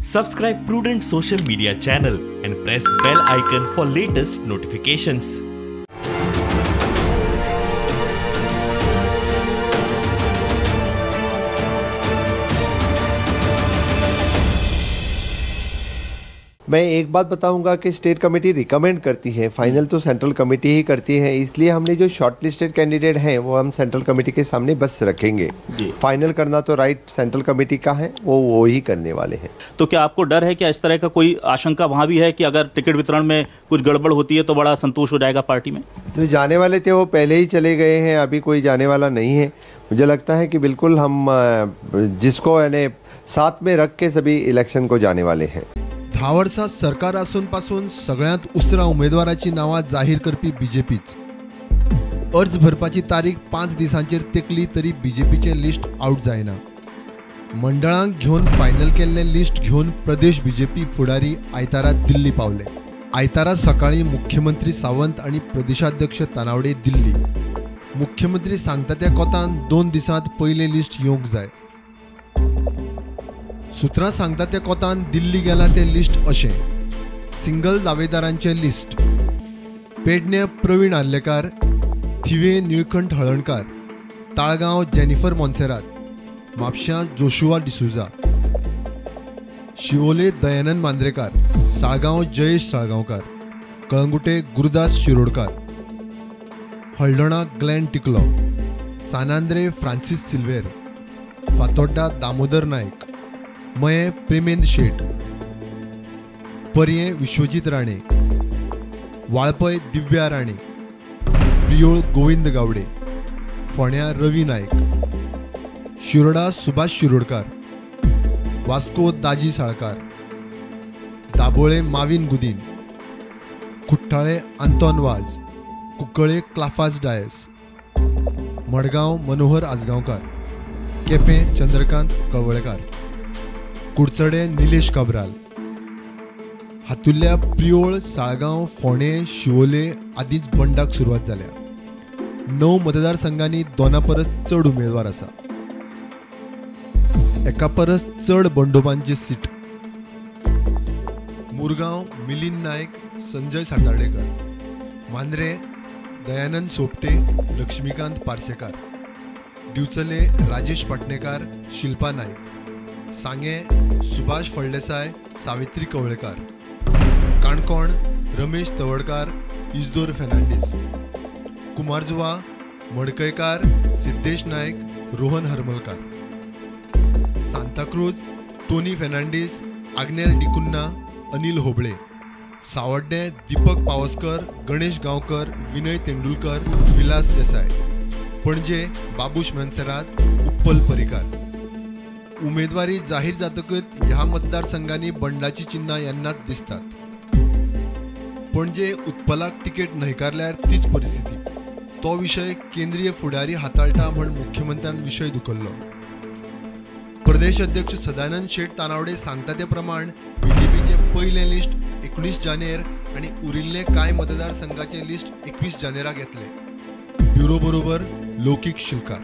Subscribe Prudent Social Media channel and press bell icon for latest notifications. मैं एक बात बताऊंगा कि स्टेट कमेटी रिकमेंड करती है, फाइनल तो सेंट्रल कमेटी ही करती है, इसलिए हमने जो शॉर्ट लिस्टेड कैंडिडेट हैं वो हम सेंट्रल कमेटी के सामने बस रखेंगे। फाइनल करना तो राइट सेंट्रल कमेटी का है, वो ही करने वाले हैं। तो क्या आपको डर है, क्या इस तरह का कोई आशंका वहाँ भी है कि अगर टिकट वितरण में कुछ गड़बड़ होती है तो बड़ा संतोष हो जाएगा पार्टी में? जो जाने वाले थे वो पहले ही चले गए हैं, अभी कोई जाने वाला नहीं है। मुझे लगता है कि बिल्कुल हम जिसको यानी साथ में रख के सभी इलेक्शन को जाने वाले हैं। 10 वर्सां सरकार आसून पासून सगळ्यांत उसरां उमेदवाराची नांवां जाहीर करपी बीजेपीच। अर्ज भरपाची तारीख 5 दिसांचेर तेकली तरी बीजेपीचें लिस्ट आउट जायना। मंडळांक घेवन फायनल केल्लें लिस्ट घेवन प्रदेश बीजेपी फुडारी आयतारा दिल्ली पावले। आयतारा सकाळीं मुख्यमंत्री सावंत आनी प्रदेशाध्यक्ष तानावडे दिल्ली। मुख्यमंत्री सांगता त्या कोतान 2 दिसांत पयलें लिस्ट येवंक जाय। सूत्रां सांगता त्या कोतान दिल्ली गेला तें लिस्ट अशें: सिंगल दावेदारांचें लिस्ट, पेडणे प्रवीण आर्लेकार, थिवे निळकंठ हळणकार, ताळगांव जेनिफर मोन्सेरात, म्हापशां जोशुआ डिसुजा, शिवोले दयानंद मांद्रेकार, साळगांव जयेश साळगांवकार, कळंगुटे गुरुदास शिरोडकार, हळदोणा ग्लॅन टिकलो, सानांद्रे फ्रांसीस सिल्वेर, फातोड्डा दामोदर नायक, मये प्रेमेंद शेट, पर्यें विश्वजीत राणे, वाळपय दिव्या राणे, प्रियोळ गोविंद गावडे, फोंड्या रवी नायक, शिरोडा सुभाष शिरोडकार, वास्को दाजी साळकार, दाबोळे माविन गुदीन, कुठ्ठाळे आंतोन वाज, कुंकळे क्लाफास डायस, मडगांव मनोहर आजगांवकार, केपें चंद्रकांत कवळेकार, कुडचडे निलेश काब्राल। हातुंतल्या प्रियोळ, साळगांव, फोंडें, शिवोले आदींच बंडाक सुरवात जाल्या। 9 मतदारसंघांनी 2 परस चड उमेदवार आसा, 1 परस चड बंडोबांची सीट। मुरगांव मिलिंद नायक, संजय सातार्डेकर, मांद्रे दयानंद सोपटे, लक्ष्मीकांत पार्सेकार, दिवचले राजेश पाटणेकार, शिल्पा नायक, सांगें सुभाष फळदेसाय, सावित्री कवळेकार, काणकोण रमेश तवडकार, इजदोर फेर्नांडीस, कुमारजुवा मडकयकार, सिद्धेश नायक, रोहन हरमलकार, सांताक्रूज टोनी फेर्नांडीस, आग्नेल डिकुन्ना, अनिल होबळे, सावड्डें दीपक पावसकर, गणेश गांवकर, विनय तेंडुलकर, विलास देसाय, पणजे बाबूश मोन्सेरात, उप्पल परिकार। उमेदवारी जाहीर जातकच ह्या मतदारसंघांनी बंडाची चिन्हां येन्नाच दिसतात। पणजे उत्पलाक तिकेट न्हयकारल्यार तीच परिस्थिती। तो विशय केंद्रीय फुडारी हाताळटा म्हण मुख्यमंत्र्यान विशय धुकल्लो। प्रदेश अध्यक्ष सदानंद शेट तानावडे सांगता ते प्रमाण बीजेपीचें पयलें लिस्ट 19 जानेर आनी उरिल्लें कांय मतदारसंघाचें लिस्ट 21 जानेराक येतलें। ब्युरो बरोबर लौकीक शिलकार।